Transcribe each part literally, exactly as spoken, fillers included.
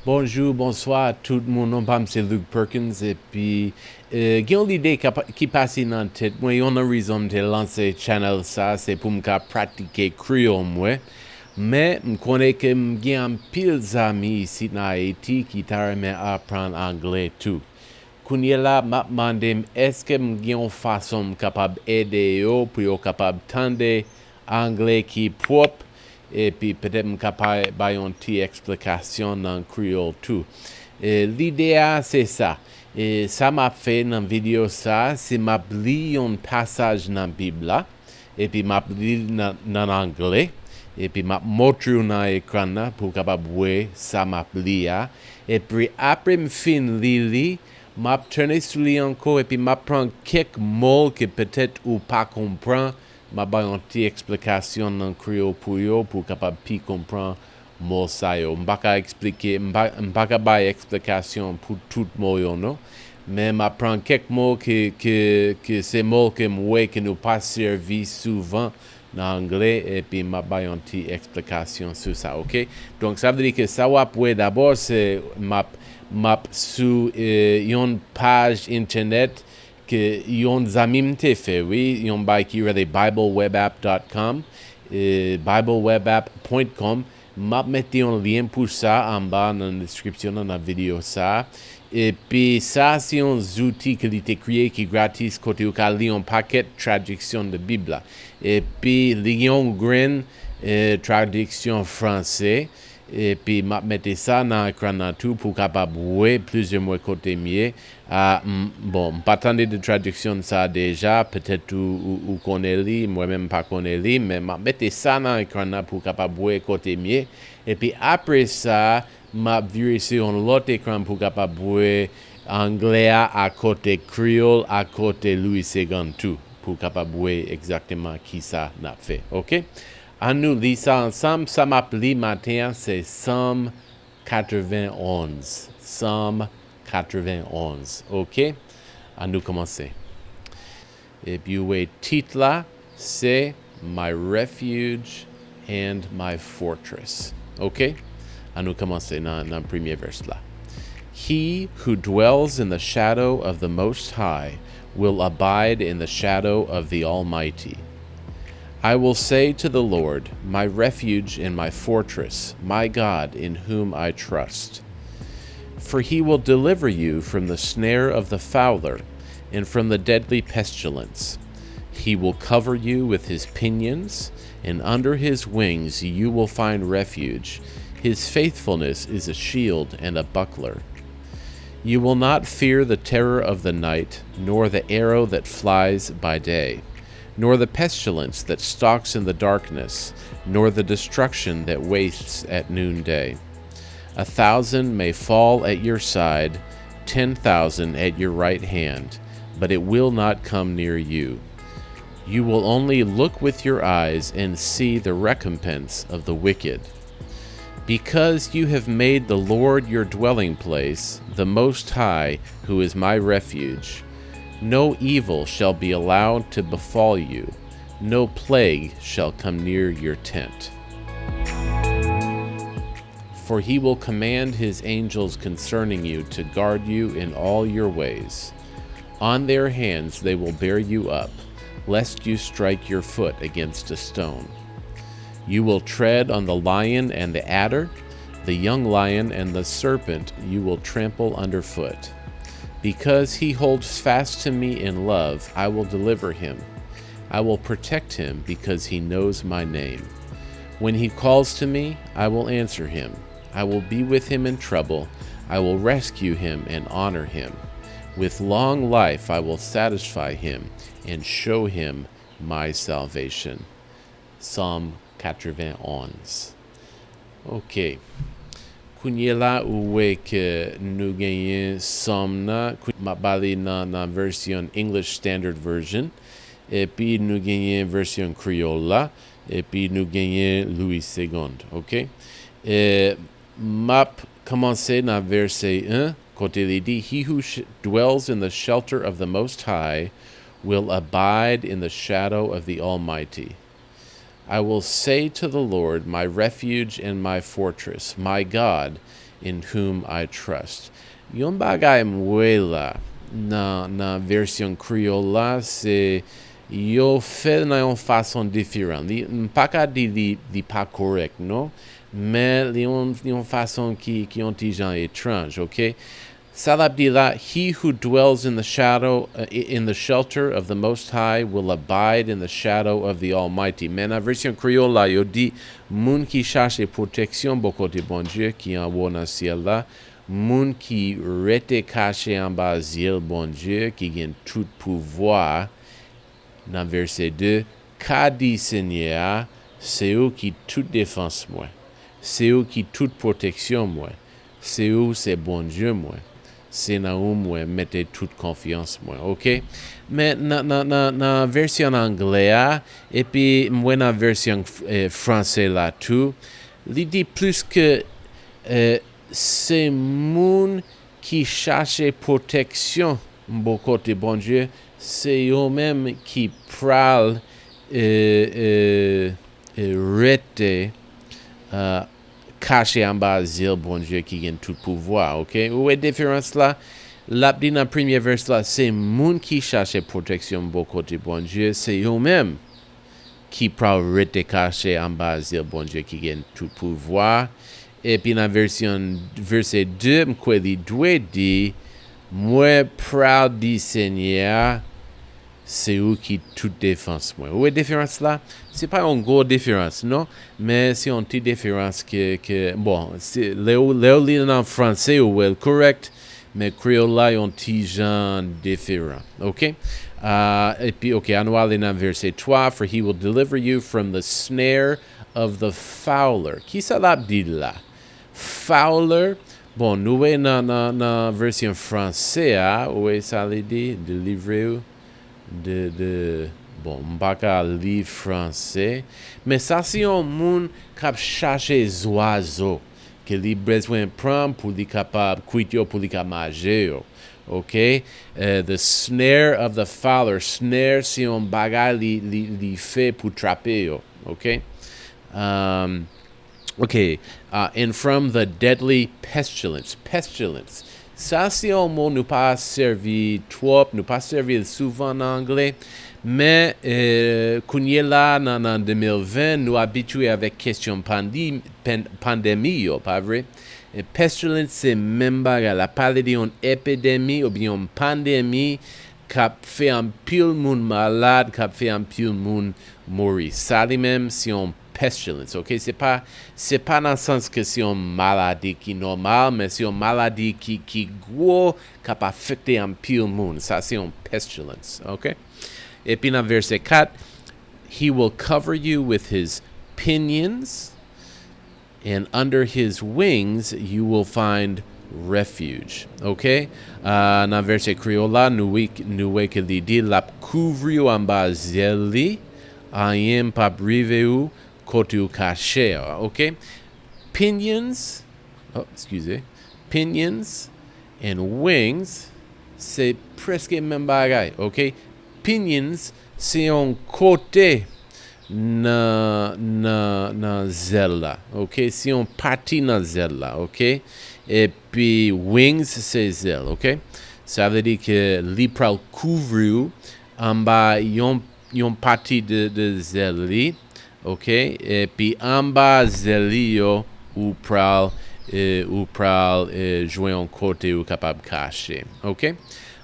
Bonjou, bonswa tout moun. Non pa m se Luke Perkins, epi, eh, gen yon lide ka pa-, ki pase nan tèt mwen. Yon nan rezon m te lanse channel sa, se pou m ka pratike kreyòl mwen. Men, m konnen ke m gen anpil zanmi isit nan Ayiti ki ta renmen aprann anglè tou. Kounye la, m ap mande m, èske m gen yon fason m kapab ede yo pou yo kapab tande anglè ki pwòp, epi petèt m kapab bay yon ti eksplikasyon nan kreyòl tou. E, lide a, se sa. E, sa m ap fè nan videyo sa, se m ap li yon pasaj nan Bib la, epi m ap li l nan, nan anglè, epi m ap montre w nan ekran nan pou w kapab wè sa m ap li a. Epi apre m fin li li, m ap tounen sou li ankò, epi m ap pran kèk mo ke petèt ou pa konprann, m ap bay yon ti eksplikasyon nan kreyòl pou yo, pou w kapab pi konprann mo sa yo. M pa ka eksplike, m pa, m pa ka bay eksplikasyon pou tout mo yo, non. Men m ap pran kèk mo ke, ke, ke se mo ke m wè ke nou pa sèvi souvan nan anglè, epi m ap bay yon ti eksplikasyon sou sa, oke? Donk, sa vle di ke sa w ap wè dabò, se m ap, m ap sou, eh, yon paj entènèt ke yon zanmi m te fè, wi, yon bay ki rele bible web app dot com, eh, bible web app point com. M ap mete yon lyen pou sa anba nan deskripsyon nan, nan videyo sa. Epi sa se yon zouti ke li te kreye ki gratis kote ou ka li yon pakèt tradiksyon de Bib la. Epi li gen yon grenn, eh, tradiksyon franse. Epi m ap mete sa nan ekran nan tou pou w kapab wè plizyè mwen kote m ye. Ah, m, bon, m pa tande de tradiksyon sa deja, petèt ou, ou, ou konnen li, mwen menm m pa konnen li, men m ap mete sa nan ekran nan pou w kapab wè kote m ye. Epi apre sa, m ap vire sou yon lòt ekran pou w kapab wè anglè a akote kreyòl, akote Louis Segond tou, pou w kapab wè egzakteman kisa n ap fè, oke? Ann nou li sa ansanm. Sa m ap li maten an, se Sòm katrevenn onz. Sòm katrevenn onz. Oke? Ann nou kòmanse. Epi w wè tit la, se My Refuge and My Fortress. Oke? Ann nou kòmanse nan, nan premye vès la. He who dwells in the shadow of the Most High will abide in the shadow of the Almighty. I will say to the Lord, my refuge and my fortress, my God in whom I trust. For he will deliver you from the snare of the fowler and from the deadly pestilence. He will cover you with his pinions, and under his wings you will find refuge. His faithfulness is a shield and a buckler. You will not fear the terror of the night, nor the arrow that flies by day, nor the pestilence that stalks in the darkness, nor the destruction that wastes at noonday. A thousand may fall at your side, ten thousand at your right hand, but it will not come near you. You will only look with your eyes and see the recompense of the wicked. Because you have made the Lord your dwelling place, the Most High, who is my refuge, no evil shall be allowed to befall you, no plague shall come near your tent. For he will command his angels concerning you to guard you in all your ways. On their hands they will bear you up, lest you strike your foot against a stone. You will tread on the lion and the adder, the young lion and the serpent you will trample underfoot. Because he holds fast to me in love, I will deliver him. I will protect him because he knows my name. When he calls to me, I will answer him. I will be with him in trouble. I will rescue him and honor him. With long life I will satisfy him and show him my salvation. Sòm katrevenn onz. Ok. Kounye la, ou wè ke nou genyen Sòm nan, kou-, m ap ba li nan, nan vèsyon English Standard Version, epi nou genyen vèsyon kreyòl la, epi nou genyen Louis Segond, ok? E, m ap kòmanse nan vèsè en, kote li di, He who sh-, dwells in the shelter of the Most High will abide in the shadow of the Almighty. I will say to the Lord, my refuge and my fortress, my God, in whom I trust. Yon bagay m wè la nan, nan vèsyon kreyòl la, se yo fè l nan yon fason diferan. Li, m pa ka di li, li pa kòrèk, non, men li yon, yon fason ki, ki yon ti jan etranj, oke? Sa l ap di la, "He who dwells in the shadow, uh, i- in the shelter of the Most High will abide in the shadow of the Almighty." Men nan vèsyon kreyòl la, yo di, "Moun ki chache pwoteksyon bò kote Bondye ki anwo nan syèl la, moun ki rete kache anba zyèl Bondye ki gen tout pouvwa." Nan vèsè de, ka di Senyè a, "Se ou ki tout defans mwen, se ou ki tout pwoteksyon mwen, se ou se Bondye mwen, se nan ou mwen mete tout konfyans mwen." Oke? Men nan, nan, nan, nan vèsyon anglè a, epi m wè nan vèsyon eh, franse la tou, li di plis ke eh, se moun ki chache pwoteksyon bò kote Bondye, se yo menm ki pral eh, eh, eh, rete ah, kache anba zyèl Bondye ki gen tout pouvwa, oke? Ou wè diferans la? L ap di nan premye vès la, se moun ki chache pwoteksyon bò kote Bondye, se yo menm ki pral rete kache anba zyèl Bondye ki gen tout pouvwa. Epi nan vèsyon, vèsè de, m kwè li dwe di, "Mwen pral di Senyè a, se ou ki tout defans mwen." Ou wè diferans la? Se pa yon gwo diferans, non, men se yon ti diferans ke, ke bon, se, lè w, lè w li nan franse, ou wè l kòrèk, men kreyòl la yon ti jan diferan. Oke? Ah, epi, oke, ann ale nan vèsè twa, "For he will deliver you from the snare of the fowler." Kisa l ap di la? Fowler, bon, nou wè nan, nan, nan vèsyon franse a, ou wè sa li di, delivre ou de, de, bon, m pa ka li franse, men sa se yon moun k ap chache zwazo ke li bezwen pran pou li kapab kwit yo, pou li ka manje yo. Oke? Eh, the snare of the fowler. Snare se yon bagay li, li, li fè pou trape yo. Oke? Um, oke. Uh, and from the deadly pestilence. Pestilence. Sa se yon mo nou pa sèvi twòp, nou pa sèvi l souvan nan anglè. Men eh, kounye la nan, nan de mil ven, nou abitye avèk kesyon pandi, pen, pandemi yo, pa vre? E pestilence se menm bagay la. Pale de yon epidemi oubyen yon pandemi k ap fè anpil moun malad, k ap fè anpil moun mouri. Sa li menm se yon pestilence, oke? Se pa, se pa nan sans ke se yon maladi ki nòmal, men se yon maladi ki, ki gwo, k ap afekte anpil moun. Sa se yon pestilence, oke? Epi nan vèsè kat, "He will cover you with his pinions, and under his wings you will find refuge." Oke? Ah, nan vèsè kreyòl la, nou wè, nou wè ke li di, "L ap kouvri w anba zyèl li, anyen p ap rive ou kote ou kache a." Oke? Pinions, oh, excuse, pinions and wings, se prèske menm bagay, oke? Pinions, se yon kote nan, nan, nan zèl la, oke? Se yon pati nan zèl la, oke? Epi wings, se zèl, oke? Sa vle di ke li pral kouvri w anba yon, yon pati de, de zèl li, oke? Epi anba zèl li yo, ou pral, eh, ou pral eh, jwenn yon kote ou kapab kache, oke?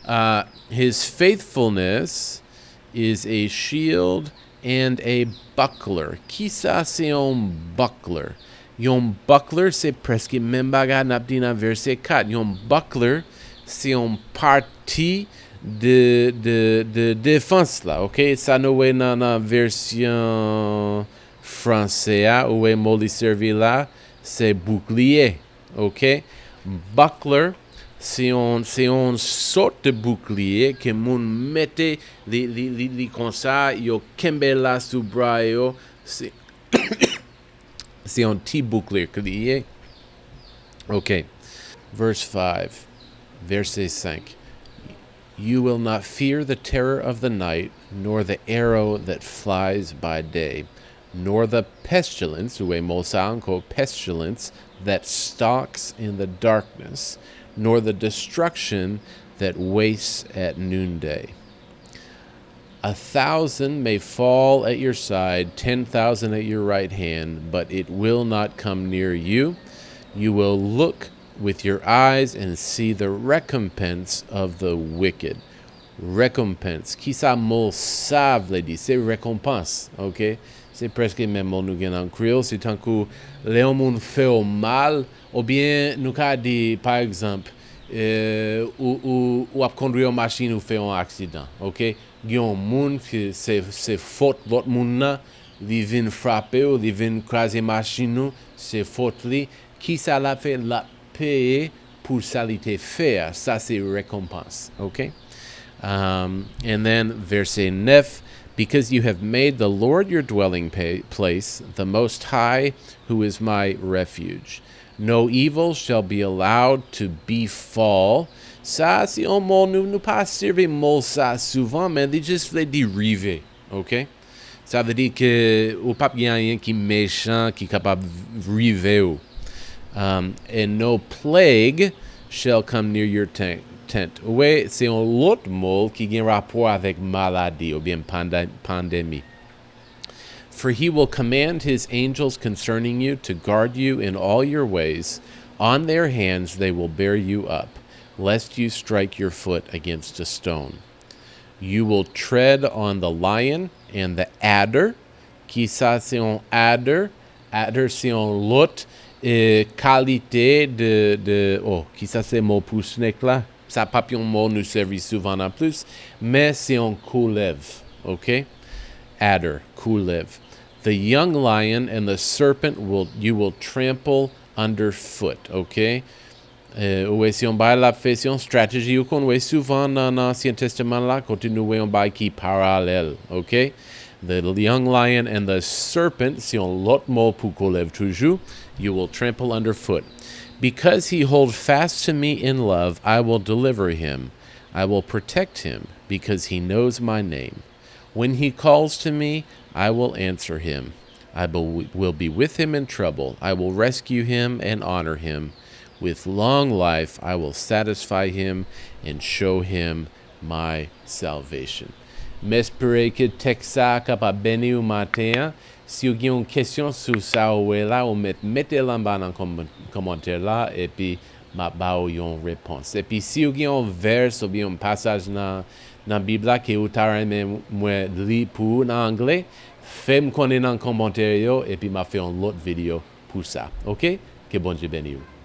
Uh, his faithfulness is a shield and a buckler. Kisa se yon buckler? Yon buckler se prèske menm bagay n ap di nan vèsè kat. Yon buckler se yon pati de, de, de defans la, oke? Sa nou wè nan, nan vèsyon franse a, ou wè mo li sèvi la, se bouclier, oke? Buckler, se yon, se yon sòt de bouclier ke moun mete, li, li, li, li konsa, yo kenbe la sou bra yo, se, se yon ti bouclier ke li ye. Ok. Verse five. Vèsè senk. "You will not fear the terror of the night, nor the arrow that flies by day, nor the pestilence," ou wè mo sa ankò, pestilence, that stalks in the darkness, nor the destruction that wastes at noonday. A thousand may fall at your side, ten thousand at your right hand, but it will not come near you. You will look with your eyes and see the recompense of the wicked. Recompense. Kisa mo sa vle di? Se rekonpans, ok? Se prèske menm mo nou gen nan kreyòl. Se tankou lè yon moun fè w mal, oubyen nou ka di, pa egzanp, eh, ou, ou, ou ap kondwi yon machin, ou fè yon aksidan, ok? Gen yon moun ki se, se fòt lòt moun nan, li vin frape w, li vin kraze machin ou, se fòt li. Kisa l ap fè? L ap peye pou sa li te fè a. Sa se rekonpans, ok? Um, and then verse nine, because you have made the Lord your dwelling pa- place, the Most High, who is my refuge. No evil shall be allowed to befall. Sa se yon mo nou, nou pa sèvi mo sa souvan, men li just vle di rive, ok? Sa vle di ke ou p ap gen anyen ki mechan ki kapab rive w. Um, and no plague shall come near your tent. Ou wè, se yon lòt mo ki gen rapò avèk maladi oubyen pande- pandemi. For he will command his angels concerning you to guard you in all your ways. On their hands they will bear you up, lest you strike your foot against a stone. You will tread on the lion and the adder. Kisa se yon adder? Adder se yon lòt eh, kalite de, de, oh, kisa se mo pou snake la? Sa p ap yon mo nou sèvi souvan nan plis, men se yon koulèv, ok? Adder, koulèv. The young lion and the serpent will you will trample underfoot, ok? Eh, ou wè se yon bagay l ap fè, se yon strateji ou konn wè souvan nan, nan Ansyen Testaman la, kote nou wè yon bagay ki paralèl, ok? The young lion and the serpent, se yon lòt mo pou koulèv toujou, you will trample underfoot. Because he hold fast to me in love, I will deliver him. I will protect him because he knows my name. When he calls to me, I will answer him. I be- will be with him in trouble. I will rescue him and honor him. With long life, I will satisfy him and show him my salvation. M espere ke tèks sa a kapab beni w maten an. Si w gen yon kesyon sou sa ou wè la, ou mèt mete l anba nan kòm- kòmantè la, epi m ap ba w yon repons. Epi si w gen yon vès oubyen yon pasaj nan, nan Bib la ke ou ta renmen mwen li pou ou nan anglè, fè m konnen nan kòmantè yo, epi m ap fè yon lòt videyo pou sa. Ok? Ke Bondye beni w.